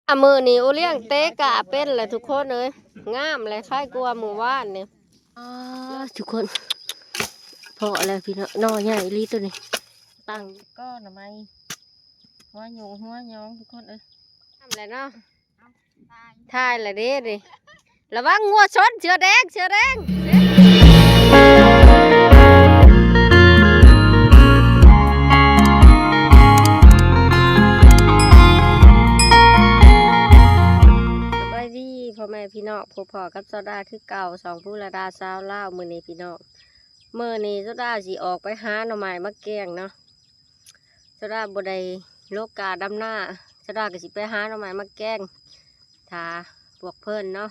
ອາ ມື້ນີ້ໂອລ້ຽງເຕະກະເປັນແຫຼະທຸກຄົນເອີຍ ງາມແຫຼະ ຄ້າຍກວ່າມື້ວານນີ້. ອາ ທຸກຄົນ ພໍ້ແລ້ວພີ່ນ້ອງ ໜໍ່ໃຫຍ່ອີ່ຫຼີໂຕນີ້ ຕັ້ງກໍໜໍ່ໄມ້ ຫົວຫຍຸ້ງຫົວຍອງທຸກຄົນເອີຍ ງາມແຫຼະເນາະ. ຖ່າຍລະເດ້ນີ້ ລະວັງງົວຊົນ ເສືອແດງ ເສືອແດງ. ສະບາຍດີພໍ່ແມ່ພີ່ນ້ອງ ພົບພໍ້ກັບສາວດາຄືເກົ່າ ຊ່ອງພູລະດາຊາວລາວ. ມື້ນີ້ພີ່ນ້ອງ ມື້ນີ້ສາວດາຊິອອກໄປຫາໜໍ່ໄມ້ມາແກງເນາະ. ສາວດາບໍ່ໄດ້ລົກກ້າດຳນາ ສາວດາກໍຊິໄປຫາໜໍ່ໄມ້ມາແກງຖ້າພວກເພິ່ນເນາະ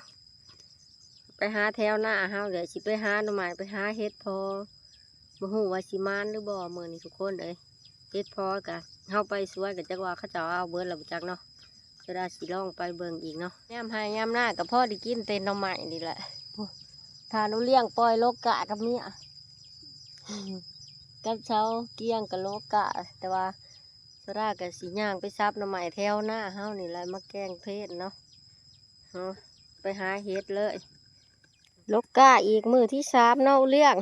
ໄປຫາແຖວນາເຮົາ ດຽວຊິໄປຫາໜໍ່ໄມ້ ໄປຫາເຫັດເຜາະ ບໍ່ຮູ້ວ່າຊິໝານຫຼືບໍ່ມື້ນີ້ທຸກຄົນເອີຍ. ເຫັດເຜາະກະເຮົາໄປສວນກະຈັກວ່າເຂົາເຈົ້າເອົາເບິດແລ້ວບໍ່ຈັກເນາະ. ສາວດາຊິລອງໄປເບິ່ງອີກເນາະ. ຍາມໄຮ່ຍາມນາກໍພໍໄດ້ກິນແຕ່ໜໍ່ໄມ້ນີ້ແຫຼະ. ໂອ້ ທ່ານໂອລ້ຽງປ່ອຍລົກກ້າກັບເມຍ ກັບເຊົາກ້ຽງກໍລົກກ້າ ແຕ່ວ່າສາວດາກໍຊິຍ່າງໄປສັບໜໍ່ໄມ້ແຖວນາເຮົານີ້ແຫຼະ ມາແກງເພນເນາະ. ເຮົາໄປຫາເຫັດເລີຍ ລົກກ້າອີກມື້ທີສາມເນາະໂອລ້ຽງ.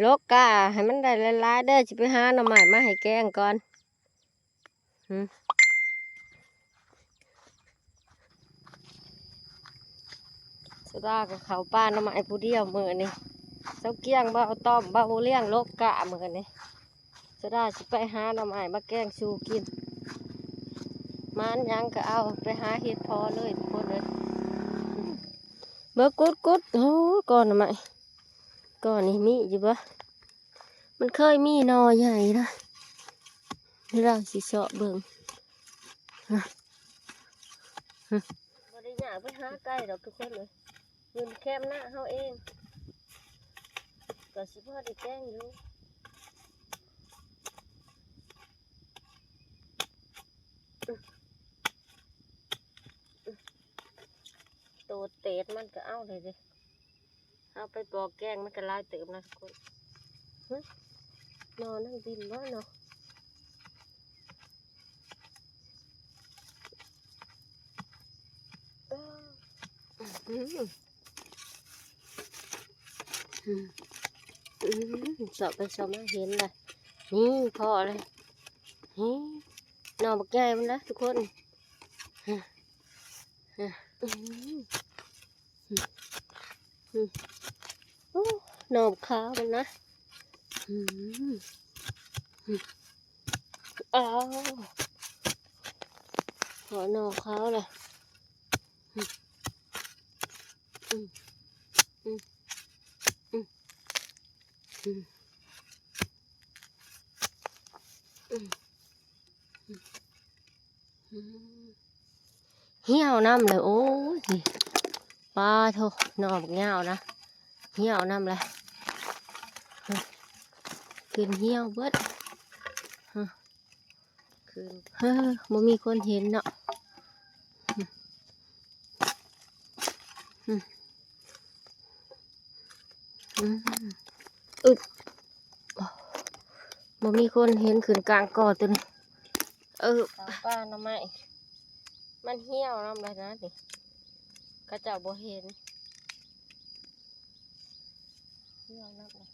ລົກກ້າໃຫ້ມັນໄດ້ຫຼາຍໆເດີ ຊິໄປຫາໜໍ່ໄມ້ມາໃຫ້ແກງກ່ອນ. ຫື ສາວດາກໍເຂົ້າປ່າໜໍ່ໄມ້ຜູ້ດຽວມື້ນີ້ ເຊົາກ້ຽງ ເບົາຕ້ອມ ເບົາໂອລ້ຽງ ລົກກ້າມື້ນີ້. ສາວດາຊິໄປຫາໜໍ່ໄມ້ມາແກງສູ່ກິນ ໝານຫຍັງກໍເອົາ ໄປຫາເຫັດເຜາະເລີຍທຸກຄົນເອີຍ. ເບິ່ງ ກຸດໆ ໂອ້ ກໍໜໍ່ໄມ້ ກໍນີ້ມີຢູ່ບໍ່? ມັນເຄີຍມີໜໍ່ໃຫຍ່ນະ ດຽວເຮົາຊິເຊາະເບິ່ງ. ບໍ່ໄດ້ຍາກໄປຫາໄກດອກທຸກຄົນເອີຍ ຢູ່ແຄມນາເຮົາເອງ ກໍຊິພໍໄດ້ແກງຢູ່. ໂຕເຕດມັນກໍເອົາໄດ້ເດ້. ເອົາໄປປອກແກງມັນກໍຫຼາຍເຕີບນະທຸກຄົນ. ຫຶ ໜໍ່ນາງດິນບໍ່ເນາະ? ອືມ ອືມ ອືມ ເຊາະໄປເຊາະມາເຫັນລະ ນີ້ພໍ້ລະ ນີ້ ໜໍ່ບັກໃຫຍ່ພຸ້ນນະທຸກຄົນ. ອືມ ອືມ ອືມ ໂອ້ ໜໍ່ຂາວມັນນະ ອືມ ອືມ ອ້າວ ພໍ້ໜໍ່ຂາວລະ ອືມ ອືມ ອືມ ອືມ ອືມ ອືມ ອືມ. ຫ່ຽວນຳເລີຍ ໂອ້ຍ ປາໂທ້ ໜໍ່ບັກຍາວນະ ຫ່ຽວນຳເລີຍ ຂຶ້ນຫ່ຽວເບິດ ຂຶ້ນ ເຮີ ບໍ່ມີຄົນເຫັນເນາະ ອືມ ອືມ ອຶບ ບໍ່ມີຄົນເຫັນ ຂຶ້ນກາງກໍຕົວນີ້ ເອີ ເຂົ້າປ່າໜໍ່ໄມ້ ມັນຫ່ຽວນຳລະນະນີ້ ເຂົາເຈົ້າບໍ່ເຫັນ ຫ່ຽວນຳລະ.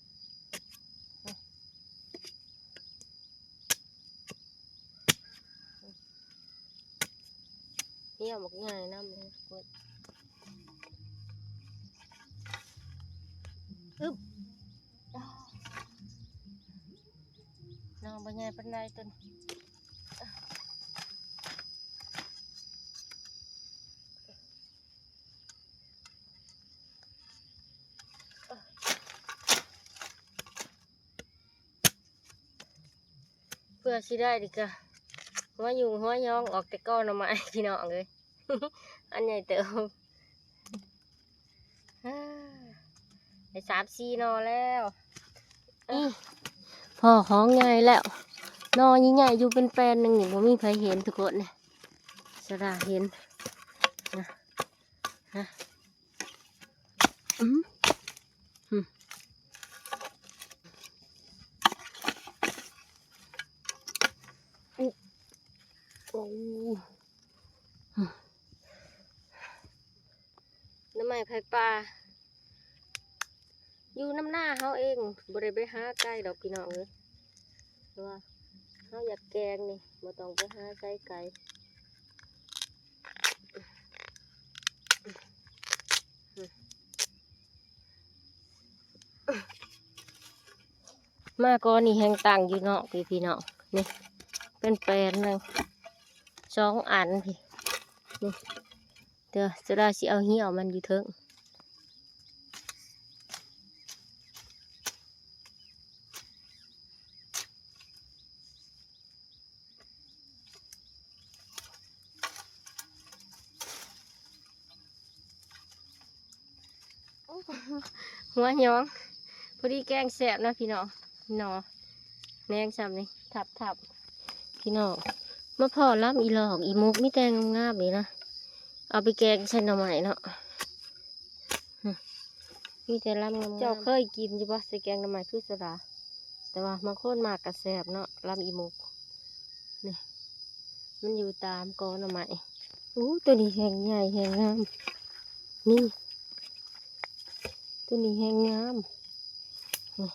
ເຫ່ຽວບັກໃຫຍ່ນຳເລີຍ ອຶບ ໜໍ່ບໍ່ໃຫຍ່ປານໃດຕົວນີ້. ເພື່ອຊິໄດ້ນີ້ກະ ຫົວຫຍຸ້ງຫົວຍອງອອກແຕ່ກໍໜໍ່ໄມ້ພີ່ນ້ອງເອີຍ ອັນໃຫຍ່ເຕີບ ໄດ້ສາມສີ່ໜໍ່ແລ້ວ ນີ້ ພໍ້ຂອງໃຫຍ່ແລ້ວ ໜໍ່ໃຫຍ່ໆຢູ່ເປັນແປນໜຶ່ງນີ້ ບໍ່ມີໃຜເຫັນທຸກຄົນ ສາວດາເຫັນ ນະ ນະ ອືມ ອືມ ໂອ້ ໂອ້ ໄມ້ໄຜ່ປ່າ ຢູ່ນຳນາເຮົາເອງ ບໍ່ໄດ້ໄປຫາໄກດອກພີ່ນ້ອງເອີຍ ແຕ່ວ່າເຮົາຢາກແກງນີ້ ບໍ່ຕ້ອງໄປຫາໃສໄກ. ມາກ່ອນນີ້ແຮ່ງຕັ້ງຢູ່ນອກພີ້ພີ່ນ້ອງ ນີ້ເປັນແປນໜຶ່ງ ສອງອັນພີ້ ນີ້ ດຽວສະດາຊິເອົາຮຽວມັນຢູ່ເທິງ. ຫົວຫຍອງ ພໍດີແກງແຊບເນາະພີ່ນ້ອງ ໜໍ່ແນງຊ່ຳນີ້ ທັບໆ ພີ່ນ້ອງ ມາພໍ້ລຳອີຫຼອກອີມຸກ ມີແຕ່ງາມໆນີ້ນະ ເອົາໄປແກງໃສ່ໜໍ່ໄມ້ເນາະ ມີແຕ່ລຳງາມໆ. ເຈົ້າເຄີຍກິນຢູ່ບໍ່ ໃສ່ແກງໜໍ່ໄມ້ຄືສະດາ? ແຕ່ວ່າບາງຄົນມັກກະແຊບເນາະ ລຳອີໝົກນີ້ ມັນຢູ່ຕາມກໍໜໍ່ໄມ້. ໂອ້ ໂຕນີ້ແຮງໃຫຍ່ແຮງງາມ ນີ້ ໂຕນີ້ແຮງງາມ ນີ້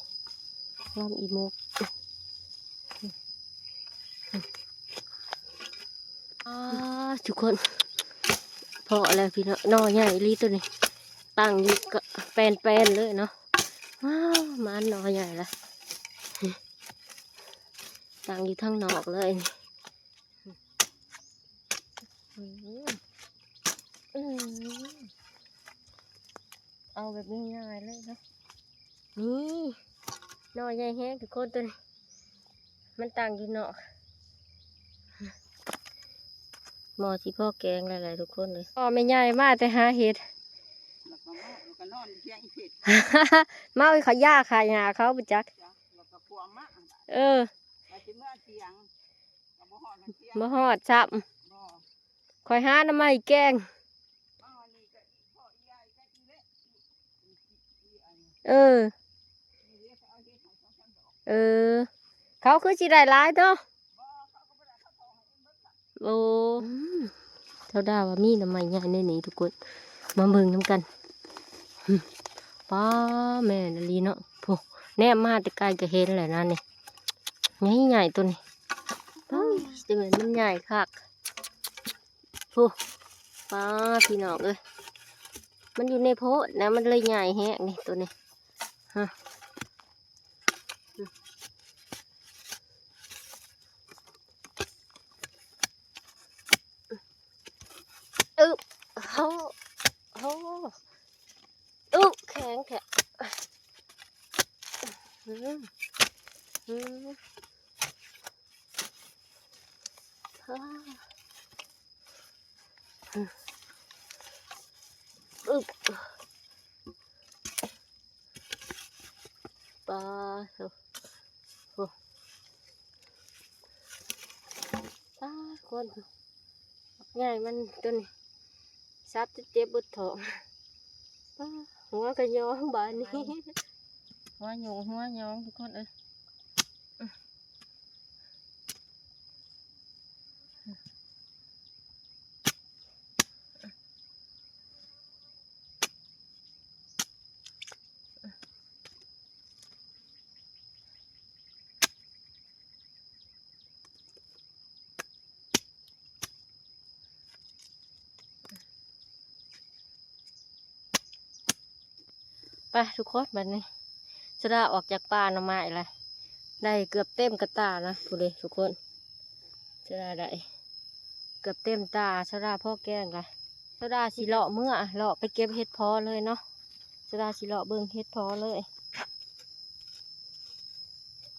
ລຳອີໝົກ. ອ້າ ທຸກຄົນ ພໍ້ແລ້ວພີ່ນ້ອງ ໜໍ່ໃຫຍ່ອີ່ຫຼີໂຕນີ້ ຕັ້ງຢູ່ກະແປນໆເລີຍເນາະ. ວ້າວ ມາໜໍ່ໃຫຍ່ລະ ຕັ້ງຢູ່ທາງນອກເລີຍ ອືມ ເອົາແບບງ່າຍໆເລີຍເນາະ. ນີ້ ໜໍ່ໃຫຍ່ແຮງທຸກຄົນ ໂຕນີ້ ມັນຕັ້ງຢູ່ນອກ ໝໍ່ຊິພໍແກງແລ້ວແຫຼະທຸກຄົນເອີຍ. ພໍ່ແມ່ໃຫຍ່ມາແຕ່ຫາເຫັດ ແລ້ວກໍມາ ແລ້ວກໍນອນທຽງອີເພັດ ເມົາເຂົາຢາຂ້າຫຍ້າເຂົາບໍ່ຈັກ ແລ້ວກໍພວງມາ ເອີ ວ່າຊິເມືອທຽງ ກໍບໍ່ຮອດ ບໍ່ຮອດຊ້ຳ ຂ້ອຍຫາໜໍ່ໄມ້ແກງ ເອີ ເອີ ເຂົາຄືຊິໄດ້ຫຼາຍເນາະ. ໂອ້ ອືມ ເຈົ້າດາວ່າມີໜໍ່ໄມ້ໃຫຍ່ໃນນີ້ທຸກຄົນ ມາເບິ່ງນຳກັນ. ອືມ ປ້າ ແມ່ນອີ່ຫຼີເນາະ ໂອ້ ແນມມາແຕ່ໄກກໍເຫັນແລ້ວນະນີ້ ໃຫຍ່ໆໂຕນີ້ ປ້າ ແຕ່ແມ່ນມັນໃຫຍ່ຄັກ. ໂອ້ ປ້າ ພີ່ນ້ອງເອີຍ ມັນຢູ່ໃນໂພນນະ ມັນເລີຍໃຫຍ່ແຮງນີ້ ໂຕນີ້ ຮະ ອຶບ ໂອ້ ໂອ້ ອຶບ ແຂງແທ້ ອືມ ອືມ ອາ ອຶບ ປາ ໂອ້ ໂອ້ ປາ ຄົນ ບັກໃຫຍ່ມັນໂຕນີ້ ສັບຈົນເຈັບເບິດທ້ອງ ປາ ຫົວກະຍອງບາດນີ້ ຫົວໂຍງຫົວຍອງທຸກຄົນເອີຍ. ໄປທຸກຄົນ ບັດນີ້ສະດາອອກຈາກປ່າໜໍ່ໄມ້ລະ ໄດ້ເກືອບເຕັມກະຕ່ານະ ພຸ້ນເດ້ທຸກຄົນ ສະດາໄດ້ເກືອບເຕັມຕາ ສະດາພໍແກງລະ ສະດາຊິເລາະເມືອ ເລາະໄປເກັບເຫັດເຜາະເລີຍເນາະ ສະດາຊິເລາະເບິ່ງເຫັດເຜາະເລີຍ.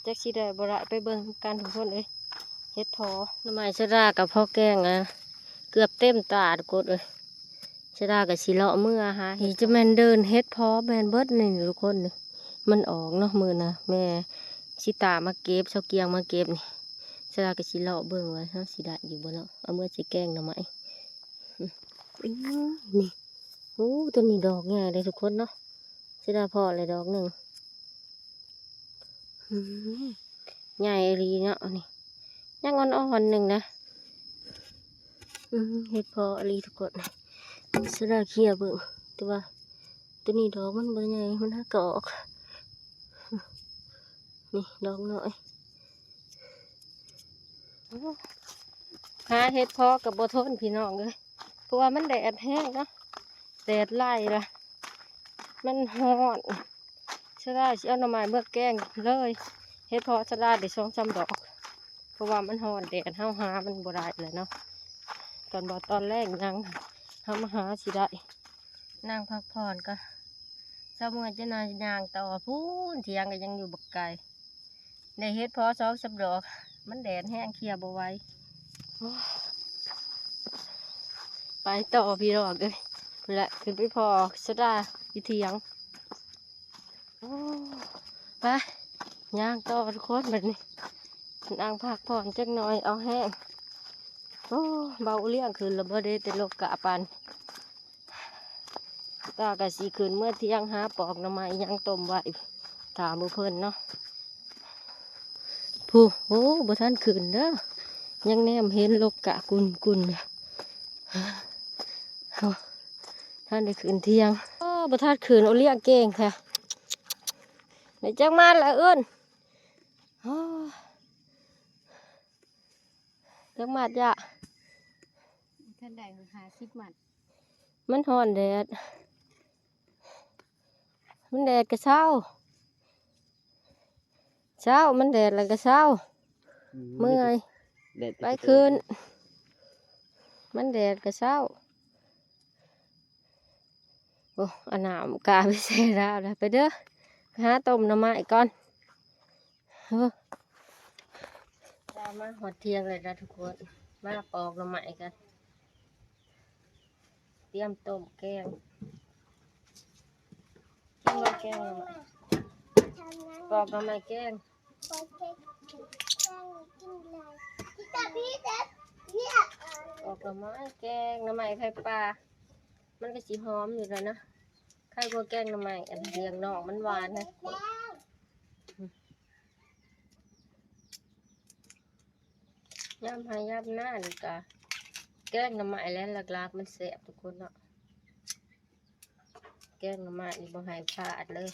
ຈັກຊິໄດ້ບໍ່ໄດ້ ໄປເບິ່ງນຳກັນທຸກຄົນເອີຍ ເຫັດເຜາະ ໜໍ່ໄມ້ສະດາກໍພໍແກງລະ ເກືອບເຕັມຕາທຸກຄົນເອີຍ ສະດາກໍຊິເລາະເມືອຫາເຫັດ ນີ້ຈະແມ່ນເດີ່ນເຫັດເຜາະແມ່ນເບິດນີ້ທຸກຄົນນີ້ ມັນອອກເນາະ ມື້ນະແມ່ຊິຕາມາເກັບ ຊາວກຽງມາເກັບນີ້ ສະດາກໍຊິເລາະເບິ່ງວ່າເຮົາຊິໄດ້ຢູ່ບໍ່ເນາະ ເອົາເມືອໃສ່ແກງໜໍ່ໄມ້ ອືມ ນີ້ ໂອ້ ໂຕນີ້ດອກໃຫຍ່ເດ້ທຸກຄົນເນາະ ສະດາພໍ້ແລ້ວດອກໜຶ່ງ ອືມ ໃຫຍ່ອີ່ຫຼີເນາະ ນີ້ຍັງອ່ອນໆໜຶ່ງນະ ອືມ ເຫັດເຜາະອີ່ຫຼີທຸກຄົນ ສະດາເຄຍເບິ່ງ ແຕ່ວ່າໂຕນີ້ດອກມັນບໍ່ໃຫຍ່ ມັນຫາກະອອກ ນີ້ດອກນ້ອຍ. ໂອ້ ຫາເຫັດເຜາະກໍບໍ່ທົນພີ່ນ້ອງເອີຍ ເພາະວ່າມັນແດດແຮງເນາະ ແດດໄລ່ລະ ມັນຮ້ອນ. ສາວດາຊິເອົາໜໍ່ໄມ້ເມືອແກງເລີຍ ເຫັດເຜາະສາວດາໄດ້ສອງສາມດອກ ເພາະວ່າມັນຮ້ອນແດດ ເຮົາຫາມັນບໍ່ໄດ້ແຫຼະເນາະ. ຕອນບໍ່ ຕອນແລງຍັງ ເຮົາມາຫາຊິໄດ້. ນັ່ງພັກຜ່ອນກ່ອນ ເຊົ້າເມື່ອຍຈະນາ ຍ່າງຕໍ່ພຸ້ນ ຖຽງກໍຍັງຢູ່ບັກໄກ. ໄດ້ເຫັດເຜາະສອງສາມດອກ ມັນແດດແຮງ ເຄຍບໍ່ໄຫວ. ໂອ້ຍ ໄປຕໍ່ພີ່ນ້ອງເອີຍ ພຸ້ນແຫຼະ ຂຶ້ນໄປພໍ້ສາວດາຢູ່ຖຽງ. ໂອ້ ໄປ ຍ່າງຕໍ່ທຸກຄົນ ບັດນີ້ນັ່ງພັກຜ່ອນຈັກໜ່ອຍ ເອົາແຮງ. ໂອ້ ເບົາອາລ້ຽງຂຶ້ນລະບໍ່ເດ້ ແຕ່ລົກກະປານ ຕາກະຊິຂຶ້ນເມືອຖຽງ ຫາປອກໜໍ່ໄມ້ຫຍັງຕົ້ມໄວ້ ຖ້າໝູ່ເພິ່ນເນາະ. ຜູ້ ໂອ້ ບໍ່ທັນຂຶ້ນເດີ ຍັງແນມເຫັນລົກກະກຸນໆ ໂອ້ ທັນໄດ້ຂຶ້ນຖຽງ. ໂອ້ ບໍ່ທັນຂຶ້ນ ໂອລ້ຽງເກັ່ງແທ້ ໄດ້ຈັກໝາດລະເອີ້ນ. ໂອ້ ຈັກໝາດຢະ ທັນໄດ້ຫ້າສິບໝາດ ມັນຮ້ອນແດດ ມັນແດດກະເຊົາ ເຊົາ ມັນແດດແລ້ວກະເຊົາ ອືມ ເມື່ອຍ ແດດ ໄປຂຶ້ນ ມັນແດດກະເຊົ້າ. ໂອ້ ເອົານ້ຳກາໄປໃສ່ລາວລະ ໄປເດີ ຫາຕົ້ມໜໍ່ໄມ້ກ່ອນ. ເອີ ລາວມາຮອດຖຽງແລ້ວນະທຸກຄົນ ມາປອກໜໍ່ໄມ້ກັນ ຕຽມຕົ້ມແກງ. ກິນບໍ່ແກງໜໍ່ໄມ້ ປອກໜໍ່ໄມ້ແກງ ປອກໜໍ່ໄມ້ແກງ ໜໍ່ໄມ້ໄຟປ່າ ມັນກໍຊິຫອມຢູ່ແລ້ວນະ ໄຄກວ່າແກງໜໍ່ໄມ້ອັນດຽງນອກ ມັນຫວານນະ. ຍາມໄຮ່ຍາມນານີ້ກະແກງໜໍ່ໄມ້ແຫຼະຫຼັກໆ ມັນແຊບທຸກຄົນເນາະ. ແກງໜໍ່ໄມ້ນີ້ບໍ່ໃຫ້ພາດເລີຍ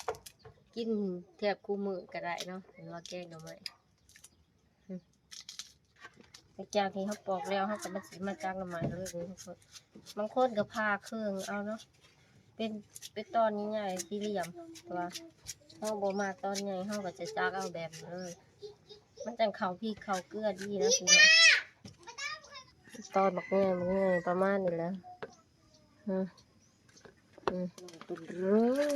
ກິນແທບຄູ່ມື້ກໍໄດ້ເນາະ ເຫັນວ່າແກງໜໍ່ໄມ້. ຫຼັງຈາກທີ່ເຮົາປອກແລ້ວ ເຮົາກໍມາ ຊິມາຈັກໜໍ່ໄມ້ເລີຍ. ບາງຄົນກໍຜ່າເຄິ່ງເອົາເນາະ ເປັນ ເປັນຕອນໃຫຍ່ໆ ສີ່ຫຼ່ຽມ ແຕ່ວ່າເຮົາບໍ່ມັກຕອນໃຫຍ່ ເຮົາກໍຈະຈັກເອົາແບບນີ້ເລີຍ ມັນຈັ່ງເຂົ້າພິກເຂົ້າເກືອດີນະພີ່ນ້ອງ. ຕອນບັກໃຫຍ່ ບັກໃຫຍ່ປະມານນີ້ແຫຼະ. ອືມ ອືມ ເປັນເລີຍ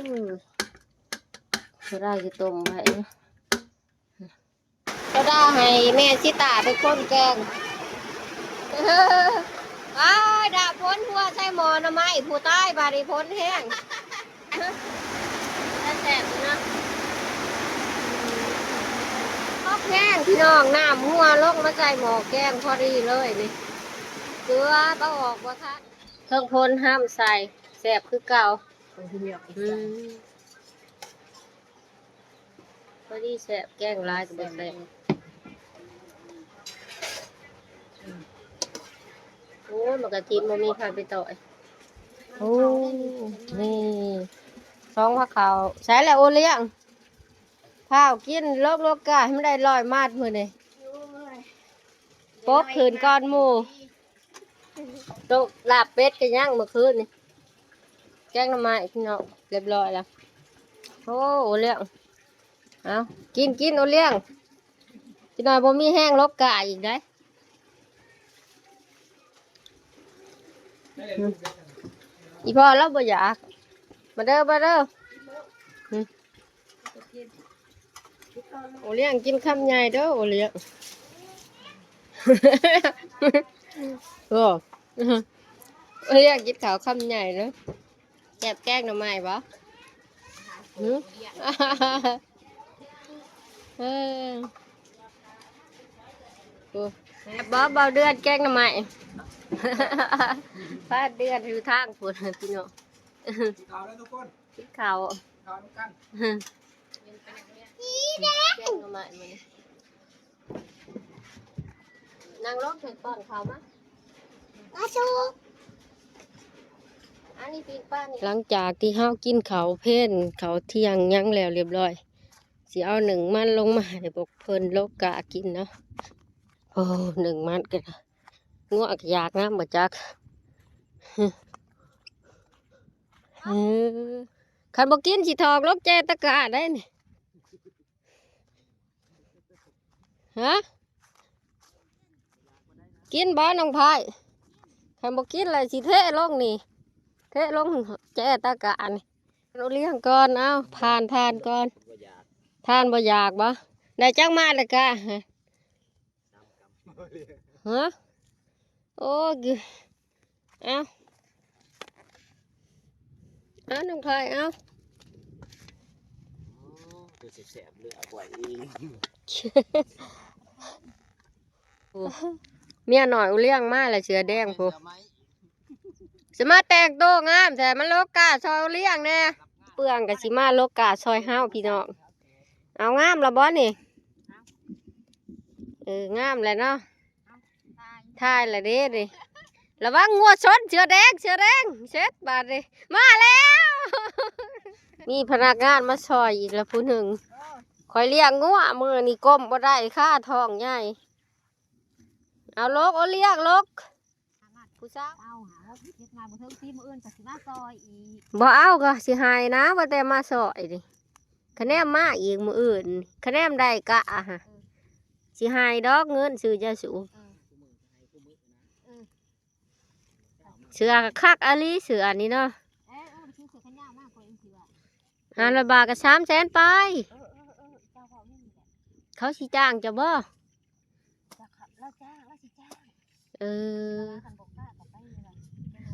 ເວລາຊິຕົ້ມໄວ້. ກໍໄດ້ໃຫ້ແມ່ຊິຕາເປັນຄົນແກງ. ອ້າຍ ດາຝົນຫົວໃສ່ໝໍ້ໜໍ່ໄມ້ ຜູ້ຕາຍ ບາດນີ້ຝົນແຮງ. ແຊບຢູ່ນະ ຮອກແຮງພີ່ນ້ອງ ນ້ຳຫົວລົງມາໃສ່ໝໍ້ແກງພໍດີເລີຍນີ້ ເກືອບເອົາອອກບໍ່ທັນ. ເທິງພົນຫ້ຳໃສ່ ແຊບຄືເກົ່າ. ອືມ ພໍດີແຊບ ແກງຫຼາຍກໍບໍ່ແຊບ. ໂອ້ຍ ໝາກກະທິນບໍ່ມີໃຜໄປຕ່ອຍ. ໂອ້ ນີ້ ສອງພາເຂົ້າ ໃສ່ແລ້ວໂອລ້ຽງ ພ້າວກິນ ລົກໆກະໃຫ້ມັນໄດ້ຮ້ອຍໝາດມື້ນີ້ ປົກຂຶ້ນກ່ອນໝູ່. ໂຕລາບເປັດກໍຍັງມື້ຄືນນີ້ ແກງໜໍ່ໄມ້ພີ່ນ້ອງ ຮຽບຮ້ອຍແລ້ວ. ໂອ້ ໂອລ້ຽງ ເອົາ ກິນ ກິນ ໂອລ້ຽງ ຈັກໜ່ອຍບໍ່ມີແຮງລົກກະອີກໄດ໋. ອີ່ພໍ່ລາວບໍ່ຢາກ ມາເດີ ມາເດີ. ໂອລ້ຽງກິນຄຳໃຫຍ່ເດີ ໂອລ້ຽງ ໂອ້ ໂອລ້ຽງກິນເຂົ້າຄຳໃຫຍ່ເດີ. ແຊບແກງໜໍ່ໄມ້ບໍ່? ຫື? ເອີ ໂອ້ ແຊບບໍ່ ເບົາເດືອນແກງໜໍ່ໄມ້? ປາເດືອນຢູ່ທາງພຸ້ນພີ່ນ້ອງ ກິນເຂົ້າເດີທຸກຄົນ. ກິນເຂົ້າ ກິນເຂົ້ານຳກັນ ແກງໜໍ່ໄມ້ມື້ນີ້. ນັ່ງລົງເພິ່ນປ້ອນເຂົ້າມາ ມາສູ່. ຫຼັງຈາກທີ່ເຮົາກິນເຂົ້າເພນ ເຂົ້າທ່ຽງຫຍັງແລ້ວລຽບລ້ອຍ ຊິເອົາໜຶ້ງມັນລົງມາໃຫ້ພວກເພິ່ນໂລກກາກິນເນາະ. ໂອ້ ໜຶ້ງມັນກໍ ງົວກໍຢາກນຳບໍ່ຈັກ. ເອີ ຄັນບໍ່ກິນຊິຖອກລົງແຈຕະກະໄດ໋ນີ້. ຮະ ກິນບໍ່ນ້ອງພາຍ? ຄັນບໍ່ກິນແລ້ວຊິເທລົງນີ້ ເທລົງແຈຕະກະນີ້. ເອົາລ້ຽງກ່ອນ ເອົາ ທ່ານ ທ່ານກ່ອນ. ທ່ານບໍ່ຢາກບໍ່? ໄດ້ຈັກໝາດລະກະ? ຮະ ໂອ້ຍ ເອົາ ເອົາ ນ້ອງພາຍ ເອົາ. ໂອ້ ຄືຊິແຊບເລີຍ ເອົາໄວ້ອີກ. ເມຍນ້ອຍອຸລ້ຽງມາແລ້ວ ເສື້ອແດງພຸ້ນ. ສະມາແຕ່ງໂຕງາມແທ້ ມາໂລກກາຊ່ອຍອຸລ້ຽງແດ່. ເປືອງກໍຊິມາໂລກກາຊ່ອຍເຮົາພີ່ນ້ອງ. ເອົາ ງາມລະບໍ່ນີ້? ເອີ ງາມແລ້ວເນາະ. ຖ່າຍລະເດ້ນີ້ ລະວັງງົວຊົນ ເສື້ອແດງ ເສື້ອແດງ ເສັດບາດນີ້ ມາແລ້ວ. ມີພະນັກງານມາຊ່ອຍອີກລະຜູ້ໜຶ່ງ. ຂ້ອຍລ້ຽງງົວ ມື້ນີ້ກົ້ມບໍ່ໄດ້ ຄາທ້ອງໃຫຍ່. ເອົາ ໂລກ ໂອ ລ້ຽງ ໂລກ. ຜູ້ສາວ ເອົາ ຫາຫົກເຈັດ ມາບໍ່ເຖິງ ສີ່ມື້ອື່ນກໍຊິມາຊ່ອຍອີກ. ບໍ່ເອົາກໍຊິໃຫ້ນະ ວ່າແຕ່ມາຊ່ອຍນີ້. ຄະແນນມາອີກມື້ອື່ນ ຄະແນນໄດ້ກະຫະ ເອີ ຊິໃຫ້ດອກເງິນຊື້ຢາສູບ. ເອີ ເອີ ເສື້ອຄັກອີ່ຫຼີ ເສື້ອອັນນີ້ເນາະ. ເອີ ເອີ ໄປຊື້ເສື້ອແຂນຍາວມາ ຂ້ອຍເອງເສື້ອ ຫ້າຮ້ອຍບາດກໍສາມແສນປາຍ. ເອີ ເອີ ເອີ ເຈົ້າເວົ້າແນວນີ້ແຫຼະ ເຂົາຊິຈ້າງເຈົ້າບໍ່? ລາວຈ້າງ ລາວຊິຈ້າງ. ເອີ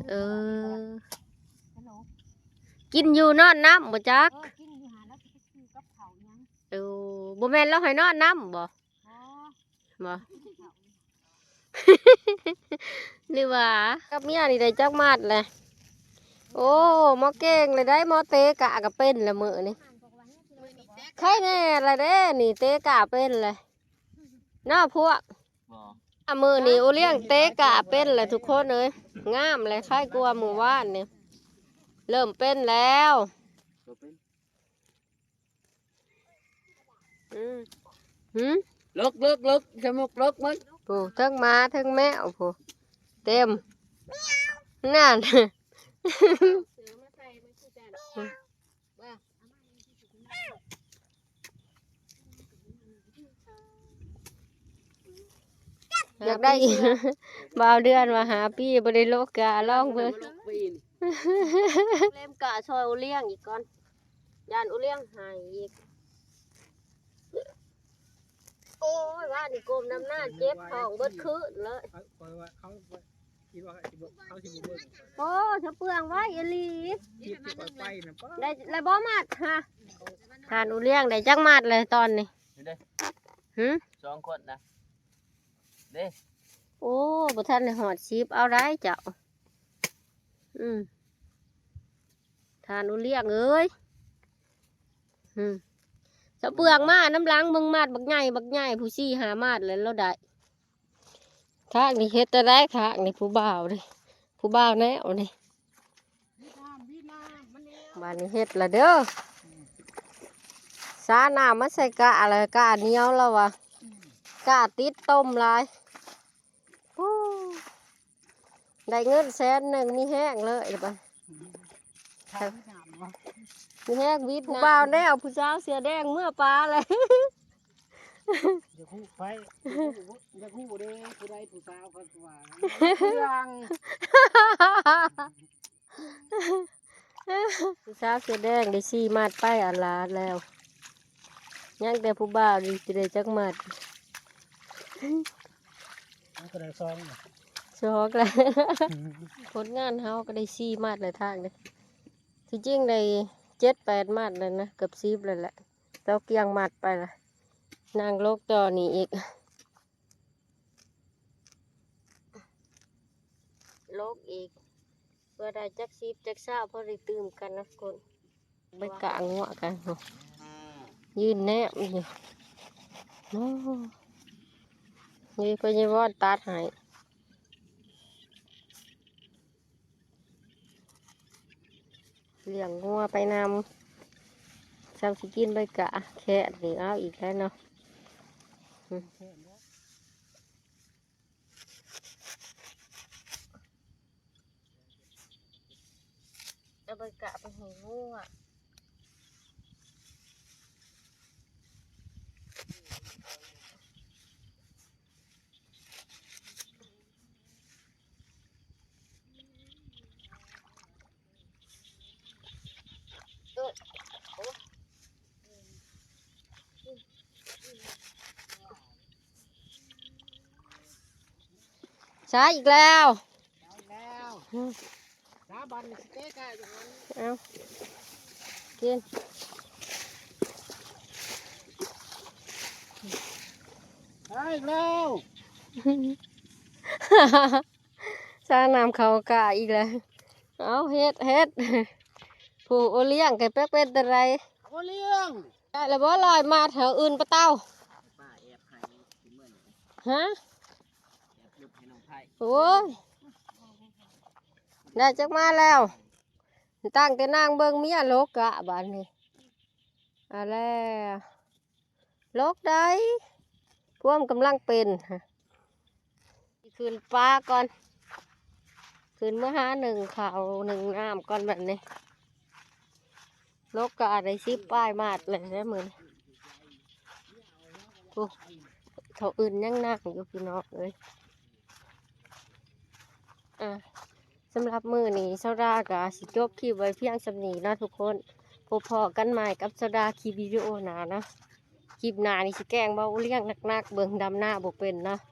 ເອີ ກິນຢູ່ນອນນຳບໍ່ຈັກ. ເອີ ກິນຢູ່ຫັ້ນ ລາວຊິໄປຊື້ກັບເຂົ້າຫຍັງ. ໂອ້ ບໍ່ແມ່ນລາວໃຫ້ນອນນຳບໍ່? ບໍ່ ບໍ່ ຫຼືວ່າກັບເມຍນີ້ໄດ້ຈັກໝັດແຫຼະ? ໂອ້ ໝໍເກັ່ງເລີຍໄດ໋ ໝໍເຕະກະກໍເປັນລະມື້ນີ້. ໃຄແນ່ລະເດ້ນີ້ ເຕະກະເປັນແຫຼະເນາະພວກ. ບໍ່ ອາ ມື້ນີ້ໂອລ້ຽງເຕະກະເປັນແຫຼະທຸກຄົນເອີຍ ງາມແຫຼະ ໄຄກວ່າມື້ວານນີ້ ເລີ່ມເປັນແລ້ວ. ບໍ່ເປັນ ອືມ ຫືມ ເລິກ ເລິກ ເລິກ ສະໝົກເລິກໝົດ. ໂອ້ ເທິງໝາເທິງແມວ ໂອ້ ເຕັມ ນັ້ນ. ຢາກໄດ້ອີກ ບ່າວເດືອນວ່າ ຫ້າປີບໍ່ໄດ້ໂລກກະ ລອງເບິ່ງ. ເລັມກະຊ່ອຍໂອລ້ຽງອີກກ່ອນ ຢ້ານໂອລ້ຽງໃຫ້ອີກ. ໂອ້ຍ ວ່ານີ້ກົ້ມນຳໜ້າເຈັບທ້ອງເບິດຄືນເລີຍ. ຂ້ອຍວ່າເຂົາ ຄິດວ່າຊິບໍ່ ເຂົາຊິບໍ່ເບິ່ງ. ໂອ້ ສະເປືອງໄວອີ່ຫຼີ. ຄລິບທີ່ຂ້ອຍໄປນັ້ນ ໄດ້ລະບໍ່ໝັດຫະ? ທ່ານອຸລ້ຽງໄດ້ຈັກໝັດແລ້ວຕອນນີ້? ນີ້ເດ້ ຫື ສອງຄົນນະ ເດ້. ໂອ້ ບໍ່ທັນໄດ້ຮອດສິບ ເອົາໄດ້ເຈົ້າ. ອືມ ທ່ານອຸລ້ຽງເອີຍ ອືມ ສະເປືອງມານຳຫຼັງ ເບິ່ງໝັດບັກໃຫຍ່ ບັກໃຫຍ່ ຜູ້ສີ່ຫ້າໝັດແລ້ວລາວໄດ້. ທາງນີ້ເຮັດແນວໃດ ທາງນີ້ ຜູ້ບ່າວນີ້ ຜູ້ບ່າວແນວນີ້. ບາດນີ້ເຮັດລະເດີ ສານ້ຳມາໃສ່ກະລະ ກະໜຽວລະວ່າ ກະຕິດຕົມຫຼາຍ. ໂອ້ ໄດ້ເງິນແສນໜຶ່ງ ມີແຮງເລີຍບາດ ມີແຮງວິດນ້ຳ. ຜູ້ບ່າວແນວ ຜູ້ສາວເສື້ອແດງເມືອປ່າແລ້ວ. ຢາກຮູ້ໃຜ ຢາກຮູ້ ຢາກຮູ້ເດ້ ຜູ້ໃດຜູ້ສາວເຂົາວ່າ ຜູ້ສາວເສື້ອແດງໄດ້ສີ່ໝັດໄປອາລາດແລ້ວ ຍັງແຕ່ຜູ້ບ່າວນີ້ຊິໄດ້ຈັກໝັດ? ມັນກໍໄດ້ສອງ ສອງແລ້ວ. ຜົນງານເຮົາກໍໄດ້ສີ່ໝັດແລ້ວທາງນີ້ ທີ່ຈິງໄດ້ເຈັດແປດໝັດແລ້ວນະ ເກືອບສິບແລ້ວແຫຼະ. ເຈົ້າກຽງໝັດໄປລະ ນາງໂລກຕໍ່ນີ້ອີກ ໂລກອີກ ເພື່ອໄດ້ຈັກສິບຈັກຊາວ ພໍໄດ້ຕື່ມກັນນະຄົນ. ໄປກາງຫົວກັນ ຢືນແນມຢູ່. ໂອ້ ນີ້ພະຍາວອນຕັດໃຫ້. ລ້ຽງງົວໄປນຳ. ຊ່ຳຊິກິນໃບກະແຄະນີ້ ເອົາອີກແລ້ວເນາະ. ເອົາໃບກະໄປໃຫ້ງົວ. ໃສ່ອີກແລ້ວ ເອົາ ກິນ ໃສ່ອີກແລ້ວ. ສານ້ຳເຂົ້າກະອີກແລ້ວ. ເອົາ ເຮັດ ເຮັດ ຜູ້ໂອລ້ຽງກະເປັນ ເປັນຕາໃດ. ໂອລ້ຽງ ໄດ້ແລ້ວບໍ່ ຮ້ອຍມັດ ເຮົາອື່ນປາເຕົາ. ປ້າແອບໃຫ້ ຮະ ແອບລົບໃຫ້ນ້ອງໄພ. ໂອ້ຍ ໄດ້ຈັກມາແລ້ວ. ຕັ້ງແຕ່ນາງເບິ່ງເມຍຫຼົກກະບາດນີ້. ເອົາແລ້ວ ຫຼົກໄດ້ ພວມກຳລັງເປັນ. ຂຶ້ນປ່າກ່ອນ ຂຶ້ນເມືອຫາໜຶ້ງເຂົ້າໜຶ້ງນ້ຳກ່ອນບາດນີ້. ຫຼົກກະໄດ້ສິບປາຍມັດແລ້ວມື້ນີ້. ໂອ້ ເທົ່າອື່ນຍັງນັ່ງຢູ່ພີ່ນ້ອງເອີຍ. ອ່າ ສຳລັບມື້ນີ້ ສາວດາກະຊິຈົບຄລິບໄວ້ພຽງສ່ຳນີ້ເນາະທຸກຄົນ. ພົບພໍ້ກັນໃໝ່ກັບສາວດາຄລິບວິດີໂອໜ້າເນາະ. ຄລິບໜ້ານີ້ຊິແກ້ງເວົ້າລ້ຽງໜັກໆ ເບິ່ງດຳນາບໍ່ເປັນເນາະ.